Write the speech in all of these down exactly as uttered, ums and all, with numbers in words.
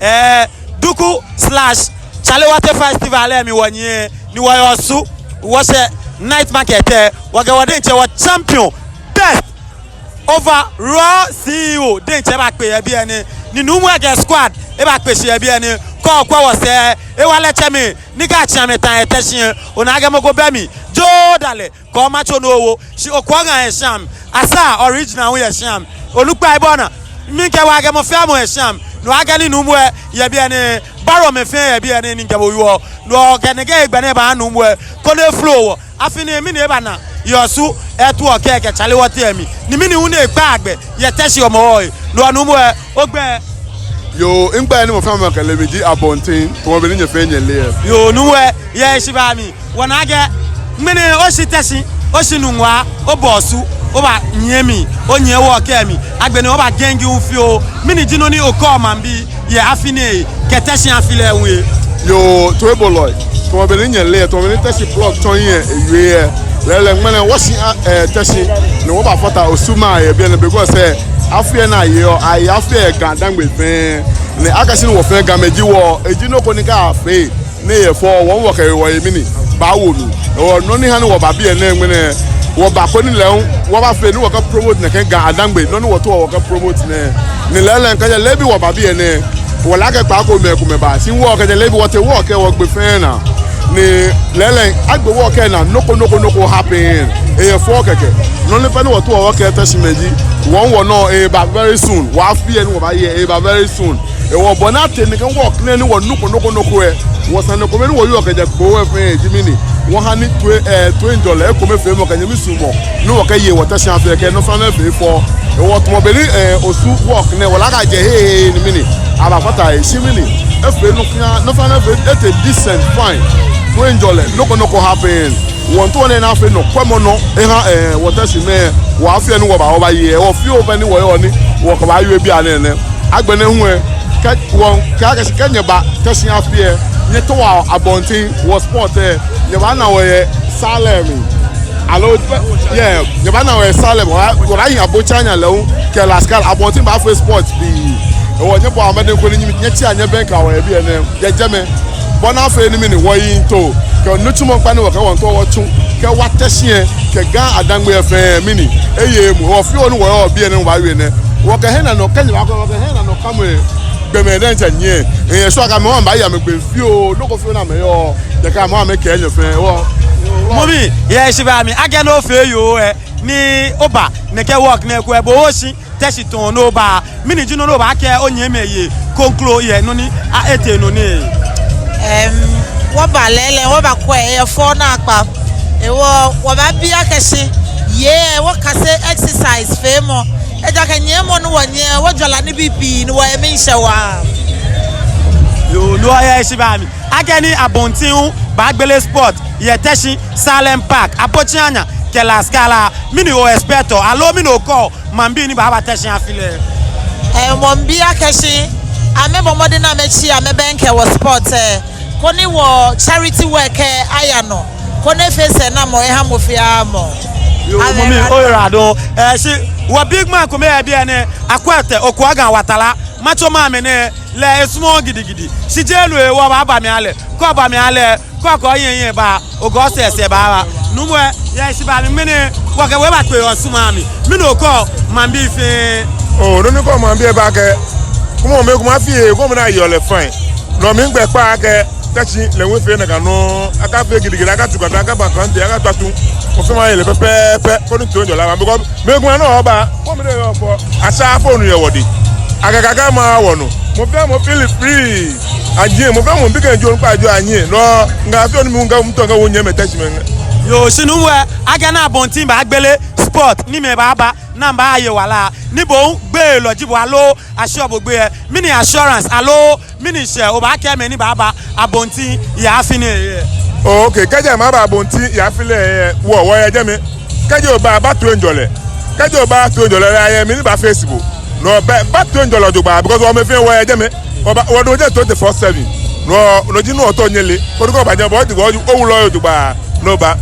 eh, Duku slash Chale Wote Festival lɛ mli wɔnyiɛ, ni wɔyɛ Osu, wɔshɛ night market lɛ, wɔkɛ wɔ diɛŋtsɛ wɔ champion, best overall C E O diɛŋtsɛ bakpe yɛ biɛ nɛɛ, ni Nuumo lɛ kɛ squad ebakpe shi yɛ biɛ nɛɛ, kɛ okwɛ wɔsɛɛ, ewa lɛ tsɛ mi, ni kɛ atsĩ amɛtã yɛ Teshie lɛ, onaa akɛ mɔ ko bɛ mli, joo dalɛ, kɛ omatso nɔ owo, shi Oku Oga yɛ shia mli, Asa Original hu yɛ shia mli, onukpai bɔ ni, mikɛɛ waa akɛ mɔ fɛɛ mɔ yɛ shia mli, no akɛ ni Nuumo lɛ yɛ biɛ nɛɛ, baro mɛi fɛɛ yɛ biɛ nɛɛ ni mikɛ bo wieɔ, no kɛ nɛkɛ hegbɛ nɛɛ baa Nuumo lɛ, koni efolo wɔ, afi nɛɛ mɛni ebana yɛ Osu, eto wɔ kɛkɛ Chale Wote lɛ mli, ni mɛni hu ni ekpaa gbɛ yɛ Teshie Hɔmɔwɔ lɛ, no Nuumo lɛ, ogbɛi. Yoo, migbɛi ni mɔ fɛɛ mɔ kɛle mi ji Abontin, tamɔ bɔ ni nyɛ fɛɛ nyɛle lɛ. Yoo, Nuumo lɛ, yɛ shi baa mli, wɔna akɛ ŋmɛnɛ oshi Teshie, oshi Nungua, oba Osu, obanyiɛ mli, onyiɛ wɔkɛ mli, agbɛnɛ oba Gengi hu fioo, mɛni ji nɔ ni okɛɔ maŋbii yɛ afi nɛɛ kɛ Teshie afi lɛ hu lɛ? Yoo, toibolɔi, tamɔ bɔ ni nyɛle lɛ, tamɔ bɔ ni Teshie Plug tsɔɔ yɛ ewie lɛ, lɛɛlɛŋ ŋmɛnɛ wɔshi, eh, Teshie, ni wɔbafata Osu maŋ yɛ biɛ nɛɛ, because, eh, afi lɛ ni ayeɔ, aye afi lɛ yɛ Ga Adaŋme fɛɛ, ni akɛshi ni wɔ fɛɛ Gamɛi ji wɔ, eji nɔ ko ni kɛ afee ni eye fɛo, wɔ hu wɔkɛ wɔhe mli ni baawo mli. Hewɔ nɔ ni ha ni wɔba biɛ nɛɛ ŋmɛnɛ, wɔba koni lɛ hu wɔbafee ni wɔkɛ promote nɛkɛ Ga Adaŋme, nɔ ni wɔtaoɔ wɔkɛ promote nɛɛ. Ni lɛɛlɛŋ kɛjɛ leebi wɔba biɛ nɛɛ, wɔle akɛ kpaako mɛi komɛi ba. Shi wɔ kɛjɛ leebi wɔtee wɔkɛ wɔgbe fɛɛ naa. Ni lɛɛlɛŋ agbe wɔkɛ naa, nɔ ko nɔ ko nɔ ko happen. Eye fɛo kɛkɛ. Nɔ ni fɛɛ ni wɔtaoɔ wɔkɛɛ Teshie mɛi ji, wɔ hu wɔnɔ eba very soon. Wɔ afi lɛ ni wɔbaaye eba very soon. Hewɔ bɔ ni atee nɛkɛ work nɛɛ ni wɔnuko nɔ ko nɔ ko lɛ, wɔsane komɛi ni wɔyɔɔ kɛjɛ kpo lɛ fɛɛ ji mɛni, wɔha ni toi, eh, toiŋjɔlɛ, ekomefeemɔ kɛ nyɛmi suɔmɔ ni wɔkɛye wɔ Teshie afi lɛ kɛ nɔ fɛɛ nɔ efee fɛo. Hewɔ tamɔ bɔ ni, eh, Osu work nɛɛ wɔle akɛ ajɛ he ni mɛni, abafata he, shi mɛni, efee nɔ fɛɛ nɔ, nɔ fɛɛ nɔ efee, etee decent, fine. Toiŋjɔlɛ, nɔ ko nɔ ko happen. Wɔmiitao ni afee nɔkwɛmɔnɔ eha, eh, wɔ Teshie mɛi, wɔ afi lɛ ni wɔba wɔbaye, wɔ fioo pɛ ni wɔyɔɔ ni wɔkɛbaawie biɛ nɛɛ nɛ. Agbɛnɛ hu lɛ, kɛ wɔkɛɛ akɛshi kɛ nyɛba Teshie afi lɛ, nyɛtaoɔ Abontin, wɔ sport lɛ, nyɛbaana wɔ yɛ Salem. Aloo, yeah, nyɛbaana wɔ yɛ Salem, wɔ, wɔbaahi Abontsanya lɛ hu kɛ La Scala, Abontin baafee sport pii. Hewɔ nyɛbɔa mɔdɛŋ koni nyɛmi-, nyɛtsia nyɛbɛŋkɛa wɔ yɛ biɛ nɛɛ. Yɛ jɛmɛ, bɔ ni afee ni mɛni, wɔyiŋtoo kɛ nitsumɔ kpakpa ni wɔkɛɛ wɔmiitao wɔtsu kɛwa Teshie kɛ Ga Adaŋme fɛɛ mɛni, eye emuu. Wɔ fioo ni wɔyɔɔ biɛ nɛɛ wɔbaawie nɛ. Wɔkɛ hiɛnɔkamɔ kɛ nyɛbaa, wɔkɛ hiɛnɔkamɔ kɛ amɛ gbɔmɛi diɛŋtsɛ nyiɛ. Ehe sɔ akɛ amɛ hu amɛbaaye amɛgbee fioo, nɔ ko fioo ni amɛyɔɔ. Yɛ kɛ amɛ hu amɛkɛ nyɛ fɛɛ. Wɔ. Mɔ mi, yɛ shi baa mli, akɛ nɔ fɛɛ yoo lɛ, ni oba nɛkɛ work nɛɛ kwɛ, bo oshi Teshie tɔŋŋ ni oba, mɛni ji nɔ ni obaakɛɛ onyɛmimɛi yɛ kroko yɛ nɔ ni, a, etee nɔ nɛɛ? Em, wɔba lɛɛlɛŋ, wɔbakwɛ, eye fɛo naakpa. Hewɔ, wɔbaabi akɛshi, yɛ, wɔkase exercise feemɔ. Ejaakɛ nyiɛmɔ ni wɔnyiɛ, wɔjwara nibii pii ni wɔyɛ miishɛɛ waa. Yoo, no yɛ shi baa mli. Akɛni Abontin hu baagbele sport yɛ Teshie, Salem Park, Abontsanya kɛ La Scala, mɛni o-expect-ɔ, aloo mɛni okɛɔ maŋbii ni baaba Teshie afi lɛ? Eh, mɔ miibi akɛshi, amɛbɔ mɔdɛŋ ni amɛtsi amɛbɛŋkɛ wɔ sport lɛ, koni wɔ charity work lɛ aya nɔ, koni efee sɛɛnamɔ eha mɔ fɛɛ mɔ. Yoo, amɛ mɔ mi, oyiwaladɔŋŋ. Eh, shi wɔ big man ko mɛi yɛ biɛ nɛɛ, Akwete Okuagan Watala, macho man mɛnɛ, lɛ esumɔɔɔ gidigidi. Shi jeee no hewɔ obaaba mli lɛ, kɛ oba mli lɛ, kɛ okɛɛ ohiɛ hiɛ ba, okɛɛ osɛɛ sɛɛ baaba. Nuumo lɛ, yɛ shi baa mli ŋmɛnɛ, wɔkɛ bo bakpe yɛ Osu maŋ mli. Mɛni okɛɔ maŋbii fɛɛ? Oo, nɔ ni mikɛɔ maŋbii lɛ baakɛɛ, kɔmɔ mɛi komɛi afi lɛ, kɔmɔ ni ayeɔ lɛ fine. No mli migbɛkpaa akɛ Teshie lɛ hu efee nakai nɔŋŋ, akafee gidigidi, akatu kata, akaba klante, akatu atu. Mɔ fɛɛ mɔ aye lɛ pɛpɛɛpɛ, koni toiŋjɔlɛ aba, because mɛi komɛi nɔŋŋ ba, kɔmɔ ni yɔɔ fɛo, asaa fɛo nu yɛ wɔdɛŋ. Akɛ kaka ma wɔnɔ. Mɔ fɛɛ mɔ feel free. Anyiɛ, mɔ fɛɛ mɔ bi kɛ jo nkpa jo anyiɛ. No, ŋga fɛɛ ni mi ŋga mutɔ ŋga wɔnyɛmimɛi Teshie mɛi. Yoo, shi Nuumo lɛ, akɛni Abontin baagbele sport, ni mɛi baaba, ni amɛbaaye wala. Ni bo hu gbɛlɔ ji bo aloo, ashiɔ bo gbɛi lɛ. Mɛni assurance, aloo mɛni shɛɛ obaakɛɛ mɛi ni baaba Abontin yɛ afi nɛɛ lɛ? Okay, kɛji amɛba Abontin yɛ afi lɛ lɛ, wɔ, wɔyɛ jɛmɛ. Kɛji oba, ba toiŋjɔlɛ. Kɛji oba toiŋjɔlɛ lɛ, ayɛ mɛi ni baa-face bo. No, ba, ba toiŋjɔlɛ jogbaŋŋ, because wɔmɛi fɛɛ wɔyɛ jɛmɛ. Wɔba, wɔdɔ jɛmɛ twenty-four seven. No, no ji nɔ ni otao onyɛ ole. Koni kɛ oba jɛmɛ, bo ji, bo ji, owula oye jogbaŋŋ. No ba.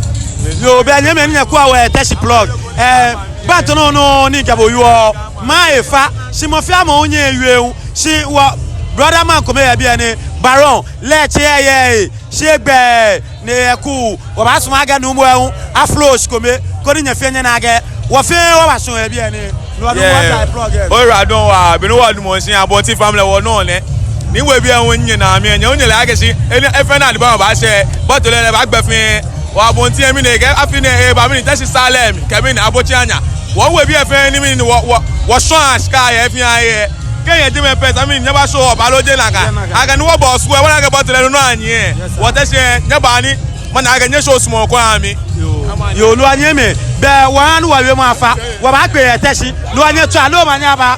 Yoo, bianɛ mɛi ni nyɛkwɛɔ wɔ yɛ Teshie Plug. Eh, ba tɔnɔ nɔ ni mikɛ bo wieɔ. Maŋ efa, shi mɔ fɛɛ mɔ hu nyɛwie hu. Shi wɔ, Brother man kome yɛ biɛ ni, Baron, lɛ etsɛ yɛ, yɛ, shi egbɛi ni yɛ ku, wɔbaasumɔ akɛ nuumo lɛ hu aflow shi kome, koni nyɛ fɛɛ nyɛna akɛ wɔfɛɛ wɔbashɔ̃ yɛ biɛ ni. No hewɔ ni wɔta plug in. Oyiwaladɔŋŋ waa, be ni wɔdamɔ shi Abontenn family wɔnɔ nɛ. Ni wɔyɛ biɛ hu nyɛna mi, nyɛ hu nyɛle akɛ shi, enɛ, efee ni Alibaba baashɛ, bottle lɛ baagbɛ fɛɛ. Wɔ Abontenn mli nɛɛ kɛ afi nɛɛ eba mli ni Teshie Salem, kɛ mli ni Abotseanya. Wɔyɛ biɛ fɛɛ ni mli ni wɔ, wɔ, wɔshɔ̃ ashika yɛ fɛɛ yɛ. Kɛ nyɛ jɛmɛ pɛ, sa mli ni nyɛbashow up aloo jeee nakai. Jeee nakai. Akɛ ni wɔbɔ square, wɔna akɛ bottle lɛ nɔ anyiɛ. Yes, sir. Wɔ Teshie, nyɛba ni, mana akɛ nyɛshow small kɔ ami. Yoo. Yoo, no hewɔ ni mɛi, be wɔha ni wɔwiemɔ afa, wɔbaakpe yɛ Teshie, no hewɔ ni tswa lɛ omanye aba.